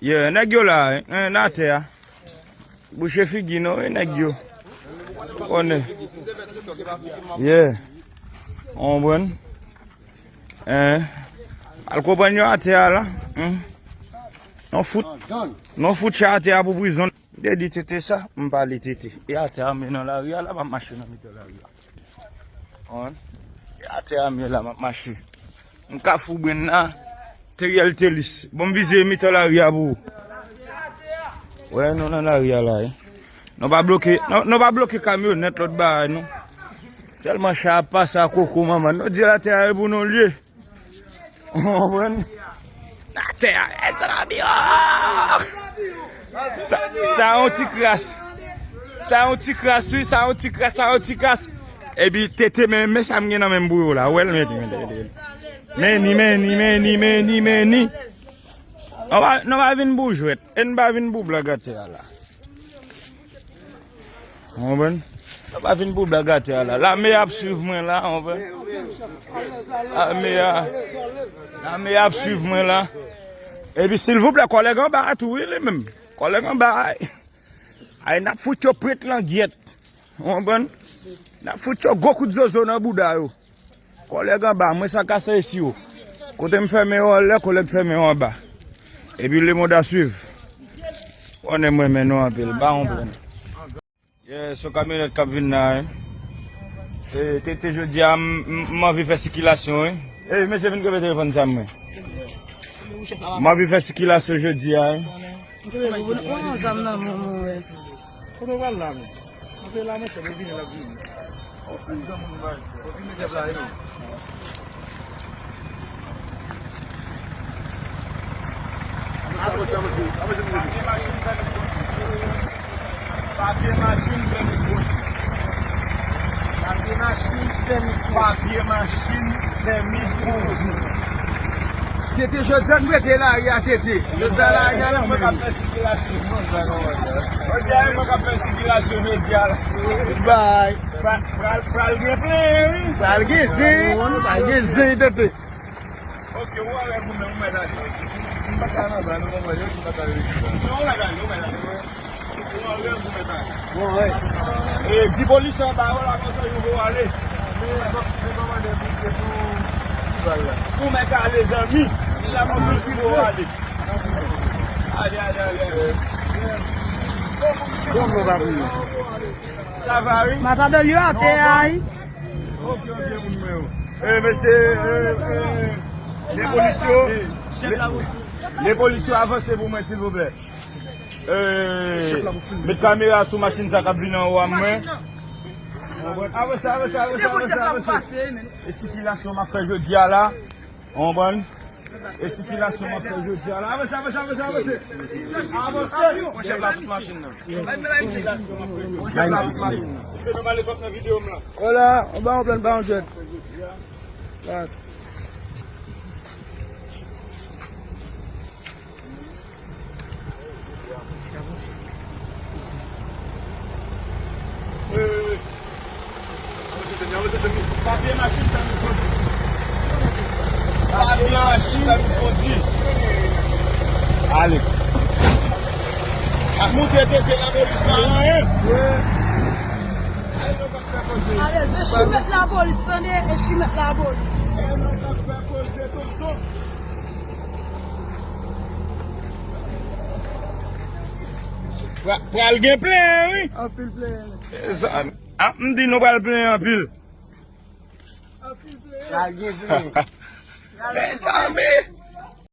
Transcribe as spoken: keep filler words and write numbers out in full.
Yeah, nèg yo la, eh, nan atè a. Bouche figi nou, wi, nèg yo. Konnen. Yeah. Konprann? Eh. Al konprann yo atè a la. Hmm. Non fout. Non fout chay atè a pou prizon. M te di Tete sa, m pale Tete. E atè a, men nan lari a la, m ap mache nan mitan lari a. Konprann? E atè a, men la, m ap mache. M Kafou Brenn la, Teriel Telis. Bon, m vize mitan lari a pou ou. Wè, nou nan lari a la, wi. Nou pa bloke, nou, nou pa bloke kamyonèt, lòt bagay, non. Sèlman chay ap pase a koko, manman. Nou di l atè a, e pou nou l ye. Ou konprann? Atè a, e sa la bi, oh! Sa, sa yon ti kras. Sa yon ti kras, wi, sa yon ti kras, sa yon ti kras. Epi Tete, men, men sa m gen nan men m pou yo la. Ou wè l, men, men, men, men. Men ni, men ni, men ni, men ni, men ni. Nou pa, nou pa vin pou jwèt. E n pa vin pou blag atè a la. Ou konprann? Nou pa vin pou blag atè a la. Lame ap swiv mwen la, ou konprann? Lame a, lame ap swiv mwen la. Epi silvouplè, kòlèg anba a tou, wi, li menm. Kòlèg anba a. Ay, n ap fout yo pwent langyèt. Ou konprann? N ap fout yo gwo kout zozo nan bouda yo. Kòlèg anba, mwen sa kase esi yo. Kote m fèmen yo anlè, kòlèg fèmen yo anba. Epi lemonn a swiv. Konnen mwen renmen nou anpil, ba yon plen. Yeah, se yon kamyonèt k ap vin la, wi. E, te, te jodi a, m, m, m anvi fè sikilasyon, wi. E, mesye, vin kenbe telefòn sa mwen. M anvi fè sikilasyon jodi a, wi. Ou pran zam nan men mwen, wè. Kote w pral la, men? Antre la, monchè, men vini, l ap vini. Anpil granmoun bay. Anpil mesye la, e. Avanse, avanse, avanse, avanse. Papye machin, pèmi kondwi. Papye machin, pèmi kondwi. Papye machin, pèmi kondwi. Tete, jodi a nou mete lari a, Tete. Jodi a lari a nan men nou. Jodi a mwen k ap fè sikilasyon, non, sa konprann. Jodi a mwen k ap fè sikilasyon jodi a la. Bay. Pra-, pral, pral gen plen, wi. Pral gen zen. Pral gen zen, Tete. Ok, ou alèz ou menm, ou mèt ale. M pa ka nan bal, ou konprann, yo di m pa ka rete la. Non, ou mèt ale, ou mèt ale. Ou alèz ou mèt ale. Bon, wè. E, di polisye anba yo la, konsa yo voye w ale. Men, men kòmandè bouke pou ti bal la. Ou mèt ale, zanmi. Li la, konsa yo voye w ale. Ale, ale, ale, ale. Bon, bon, bon, bon. Sa va, wi. Matadòl yo atè a, wi. Ok, ok, moun mwen yo. Eh, mesye, eh, eh, le polis yo, le, le polis yo, avanse pou mwen, silvouplè. Eh, met kamera sou machin sa k ap vin anwo a mwen. Avanse, avanse, avanse, avanse, avanse. E sikilasyon m ap fè jodi a la. Ou konprann? E sikilasyon m ap fè jodi a la. Avanse, avanse, avanse, avanse. Avanse. Chèf la tout machin nan. Chèf la tout machin nan. Se nou pale kòb nan videyo m lan. Hola, on ba on plan ba on jwèt. Papye machin pèmi kondwi. Papye machin pèmi kondwi. Ale. Ap moute tete lapolis la, anyen. Ale, se chimèt lapolis, tande, e chimèt lapolis. Pra-, pral gen plen, wi. Anpil plen. E sa, a, m di nou pral plen anpil. Anpil plen. Pral gen plen. Mezanmi.